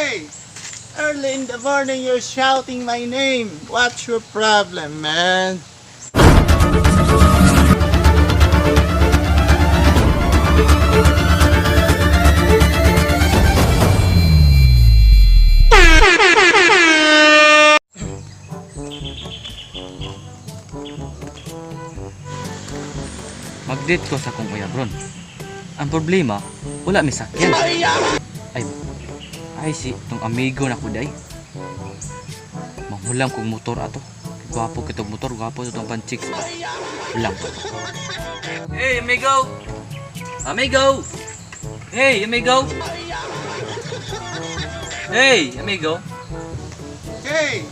Hey, early in the morning you're shouting my name. What's your problem, man? Mag-date ko sa akong uyab ron. Ang problema, wala mi sakyan. Ay, ay si tong amigo na ko day. Manghulam kog motor ato. Gwapo kitong motor, gwapo itong panchicks. Hulam ko to. Hey, amigo! Amigo! Hey, amigo! Hey, amigo! Hey,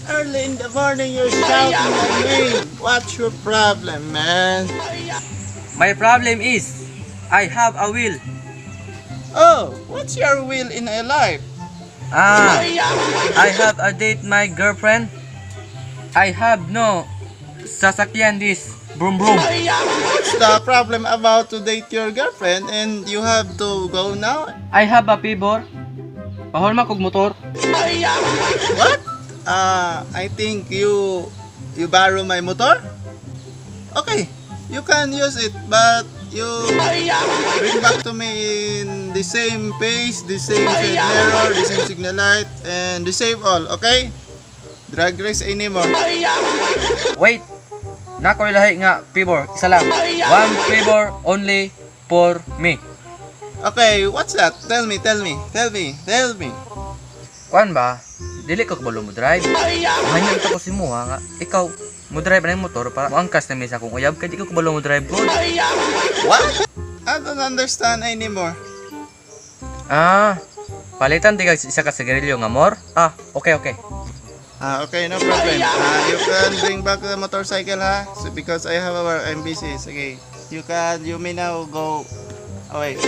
early in the morning you're shouting my name. What's your problem, man? My problem is, I have a will. Oh, what's your will in a life? Ah, I have a date my girlfriend. I have no sasakyan this broom broom. What's the problem about to date your girlfriend and you have to go now? I have a favor. Pahulma kog motor. What? I think you borrow my motor? Okay, you can use it, but you bring back to me in the same pace, the same side mirror, the same signal light, and the same all, okay? Drag race anymore. Wait. Nakoy lahi nga favor, isa lang. One favor only for me. Okay, what's that? Tell me, tell me, tell me, tell me. Kuan ba? Dili ko kabalo mo drive. Manyan ta ko si Muha nga ikaw mo drive na yung motor para moangkas na mi sa akong uyab kay di ko kabalo mo drive ko. What? I don't understand anymore. Ah, palitan di kag isa ka sigarilyo nga mor. Ah, okay okay. Ah, okay, no problem. Ah, you can bring back the motorcycle, ha? So, because I have a work, I'm busy. Sige. You may now go away.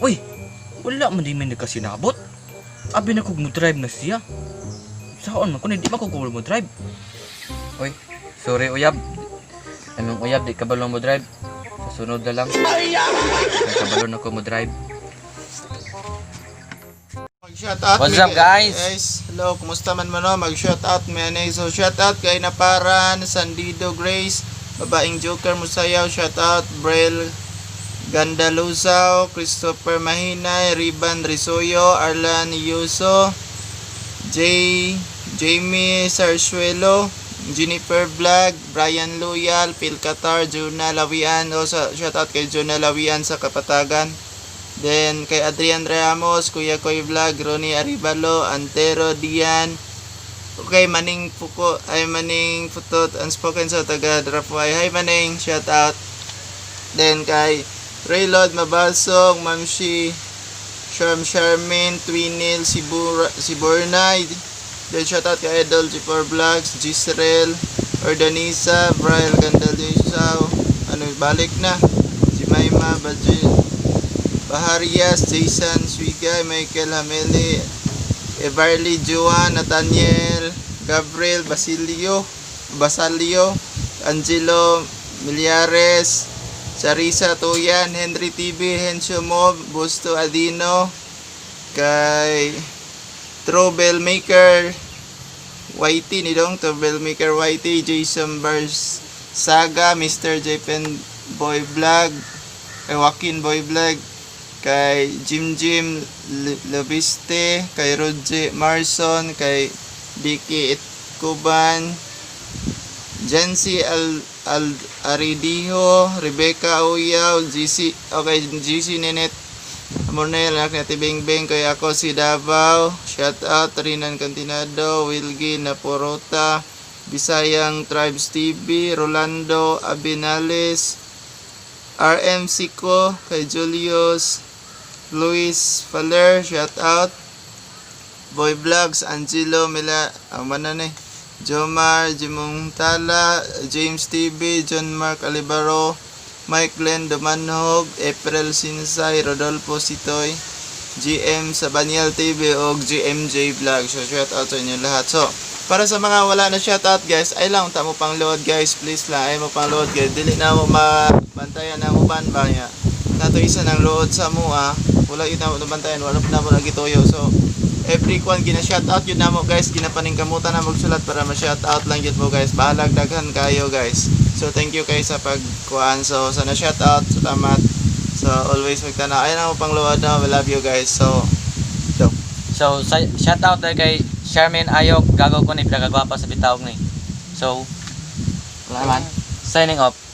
Uy, wala man di man nagkasinabot. Abi na kog mo drive na siya. Saan man kun hindi man ko mo drive. Uy, sorry uyab. Among uyab di kabalo mo drive. Sa sunod na lang. Kay kabalo na ko mo drive. Mag-shout out What's mi up, guys? Guys, hello, kumusta man mo no? Mag-shout out mi anay. So shout out kay Naparan, Sandido Grace, Babaeng Joker Musayaw, shout out Brel Gandalusaw, Christopher Mahinay, Riban Risoyo, Arlan Yuso, J Jamie Sarsuelo, Jennifer Vlog, Brian Loyal, Phil Qatar, Jonah Lawian, o sa shout out kay Jonah Lawian sa Kapatagan. Then kay Adrian Ramos, Kuya Koy Vlog, Ronnie Aribalo, Antero Dian. Okay, Maning Puko, ay Maning Putot, Unspoken sa taga Drapuay. Hi Maning, shout out. Then kay Raylord Mabasong, Mamshi, Sharm Charmaine, Twinil, Sibura, Siburnay. Then shout out kay Idol G4 Vlogs, Gisrel, Ordanisa, Brian Gandalisaw, ano, balik na. Si Maima, Bajin, Baharias, Jason Suigay, Michael Hameli, Everly Joan, Nathaniel, Gabriel Basilio, Basalio, Angelo Miliares, Charissa Tuyan, Henry TV, Hensho Mob, Busto Adino, kay Trouble Maker YT ni dong Trouble Maker YT, Jason Bars Saga, Mr. Japen Boy Vlog, kay Joaquin Boy Vlog, kay Jim Jim Lobiste, kay Roger Marson, kay Vicky Itkuban, Jency Al, Al Aridiho, Rebecca Uyaw, GC, okay, GC Nenet Mornel, anak ni Ate Beng Beng, kay ako si Davao, shout out, Rinan Cantinado, Wilgie Naporota, Bisayang Tribes TV, Rolando Abinales, RM Sico, kay Julius, Luis Faler, shout out, Boy Vlogs, Angelo Mila, mana ni, Jomar Jimong Tala, James TV, John Mark Alibaro, Mike Glenn Dumanhog, April Sinsay, Rodolfo Sitoy, GM Sabaniel TV o GMJ Vlog. So, shout out sa inyo lahat. So, para sa mga wala na shout out guys, ay lang ta mo pang load guys, please lang, ay mo pang load guys. Dili na mo mabantayan ang uban ba niya. Nato isa ng load sa mua. Wala yun na nabantayan, wala pa namo nagituyo. So every kwan gina shout out yun namo, guys, ginapaningkamutan na magsulat para ma-shout out lang yun mo, guys. Bahalag daghan kayo, guys. So thank you kay sa pagkuan. So sana shout out, salamat. So always magtana ay na mo pangluwad na. We love you, guys. So so So, shout out dahil kay Charmaine Ayok, gago ko ni, pinakagwapa sa bitawg ni. So, wala man. Signing off.